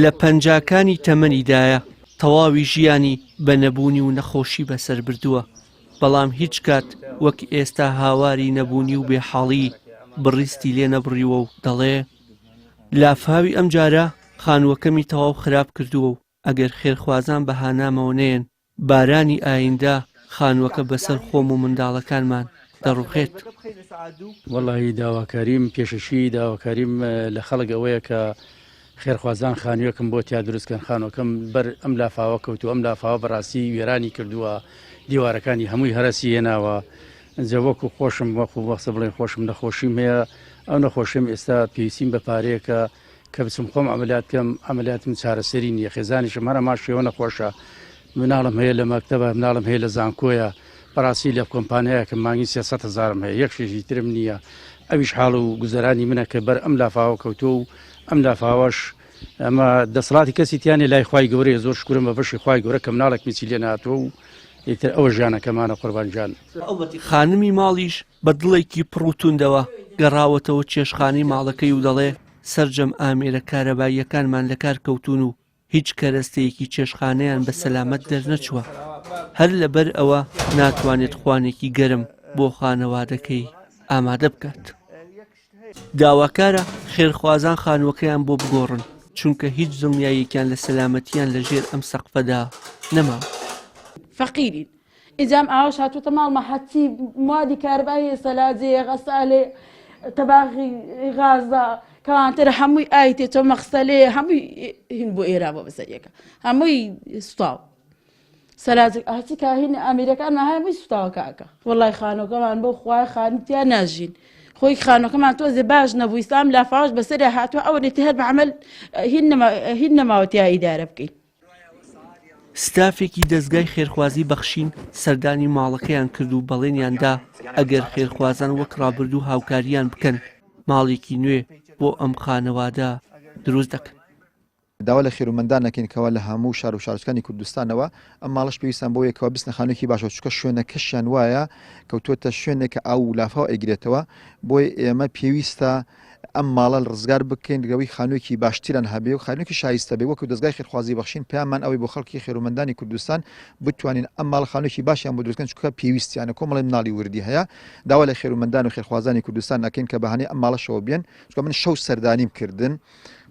لە پەنجاکانی تەمەنیدایە، تەواوی ژیانی بە نەبوونی و نەخۆشی بەسەر بردووە، بەڵام هیچ کات وەک ئێستا هاواری نەبوونی و بێحاڵی بڕیستی لێ نەبڕیوە و دەڵێ، لافاوی ئەمجارە خانووەکەمی تەواو خراپ کردووە و ئەگەر خێرخوازان بە هانامەوە نەیەن بارانی ئایندە خانووەکە بەسەر خۆم و منداڵەکانمان دەڕوخێت. وەڵاهی داواکاریم پێشەکی داواکاریم لە خەڵک ئەوەیە کە خێرخوازان خانوویەکم بۆ تیا دروست کەن خانووەکەم بەر ئەم لافاوە کەوتووە ئەم لافاوە بەڕاستی وێرانی کردووە دیوارەکانی هەمووی هەرەسی هێناوە جا وەکو خۆشم وەکو وەخسە بڵێن خۆشم نەخۆشیم هەیە ئەو نەخۆشیم ئێستا پێویستیم بە پارەیەکە کە بچم خۆم عەمەلیات بکەم عەمەلیاتم چارەسەری نییە خێزانیشم هەر هەمان شێوە نەخۆشە مناڵم هەیە لە مەکتەبە مناڵم هەیە لە زانکۆیە بەڕاستی لە کۆمپانیایەکم مانگی 300 هزارم هەیە یەک شێژی ترم نییە ئەویش حاڵ و گوزەرانی منە کە بەر ئەم لافاوە کەوتووە و ئەم لافاوەش ئەمە دەسەڵاتی کەسی تیانێ لای خوای گەورەیە زۆر شکرم بە بەشی خوای گەورە کە مناڵێک میچی لێ ناتوە و ئیتر ئەوە ژیانەکەمانە قوربان گیان. خانمی ماڵیش بە دڵێکی پڕ و توندەوە گەڕاوەتەوە چێشتخانەی ماڵەکەی و دەڵێ، سەرجەم ئامێرە کارەباییەکانمان لەکار کەوتوون و هیچ کەرەستەیەکی چێشتخانەیان بە سەلامەت دەرنەچووە، هەر لەبەر ئەوە ناتوانێت خوانێکی گەرم بۆ خانەوادەکەی ئامادە بکات. داواکارە خێرخوازان خانووەکەیان بۆ بگۆڕن، چونکە هیچ دڵنیاییەکیان لە سەلامەتییان لەژێر ئەم سەقفەدا نەماوە. فەقیرین ئینجا ئەم ئاوەش هاتووەتە ماڵمە هەرچی موادی کارەباییە سەلاجەیە غەسالەیە تەباخی غازە کەوانترە هەمووی ئاوی تێچۆ مەخسەلەیە هەمووی هین بۆ ئێرا بۆ بەسەریەکە هەمووی سوتاو سەلاجە هەرچی کاهین ئەمیرەکان هەمووی سوتاوە کاکە وەڵای خانۆکەمان بۆ خوای خانی تیا ناژین خۆی خانۆکەمان تۆزێ باش نەبوو ئیسلام لافاوش بەسەریا هاتووە ئەوەنێتی هەر بە عەمەل هین نەماوە تیا ئیدارە بکەین ستافێکی دەزگای خێرخوازی بەخشین سەردانی ماڵەکەیان کرد و بەڵێنیان دا ئەگەر خێرخوازان وەک ڕابردوو هاوکارییان بکەن، ماڵێکی نوێ بۆ ئەم خانەوادە دروست دەکەن. داوا لە خێرومەندان ئەکەین کەوا لە هەموو شار و شارۆچکانی کوردستانەوە ئەم ماڵەش پێویستان بەوەیە کەوا بچنە خانوویەکی باشەوە چونکە شوێنەکەشیان وایە کەوتووەتە شوێنێک کە ئاو و لافاو ئەیگرێتەوە بۆیە ئێمە پێویستە ئەم ماڵە ڕزگار بکەین لەوەی خانوویەکی باشتریان هەبێ و خانوویەکی شایستە بێ وەکو دەزگای خێرخوازی بەخشین پەیاممان ئەوەی بۆ خەڵکی خێرومەندانی کوردستان بتوانین ئەم ماڵە خانوویەکی باشیان بۆ دروست کەن چونکە پێویستیانە کۆمەڵی مناڵی وردی هەیە داوا لە خێرومەندان و خێرخوازانی کوردستان ئەکەین کە بەهانەی ئەم ماڵەشەوە بێن چونکە من شەو سەردانیم کردن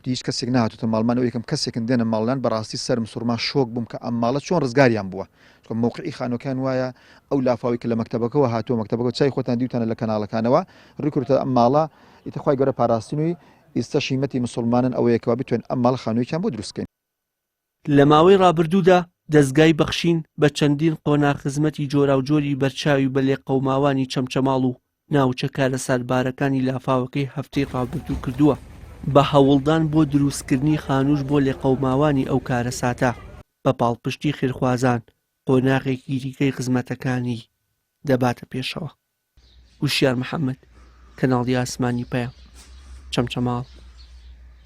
هیچ کەسێک نەهاتوتە ماڵمان ئەو یەکەم کەسێکن دێنە ماڵیان بەڕاستی سەرم سوڕما شۆک بووم کە ئەم ماڵە چۆن ڕزگاریان بووە چونکە مەوقعی خانووەکان وایە ئەو لافاوەی کە لە مەکتەبەکەوە هاتووە مەکتەبەکە چای خۆتان دیوتانە لە کەناڵەکانەوە ڕووی کردوتە ئەم ماڵە ئیتر خوای گەورە پاراستنوی ئیستەش هیمەتی مسوڵمانن ئەوەیە کەوا بتوێن ئەم ماڵە خانوویەکیان بۆ دروست کەین. لە ماوەی ڕابردوودا دەزگای بەخشین بە چەندین قۆناغ خزمەتی جۆراوجۆری بەرچاوی بە لێقەوماوانی چەمچەماڵ و ناوچە کارەساتبارەکانی لافاوەکەی هەفتەی ڕابردوو کردووە، بە هەوڵدان بۆ دروستکردنی خانووش بۆ لێقەوماوانی ئەو کارەساتە بە پاڵپشتی خێرخوازان قۆناغێکی دیکەی خزمەتەکانی دەباتە پێشەوە. وشیار محەمەد، کەناڵی ئاسمانی پەیام، چەمچەماڵ.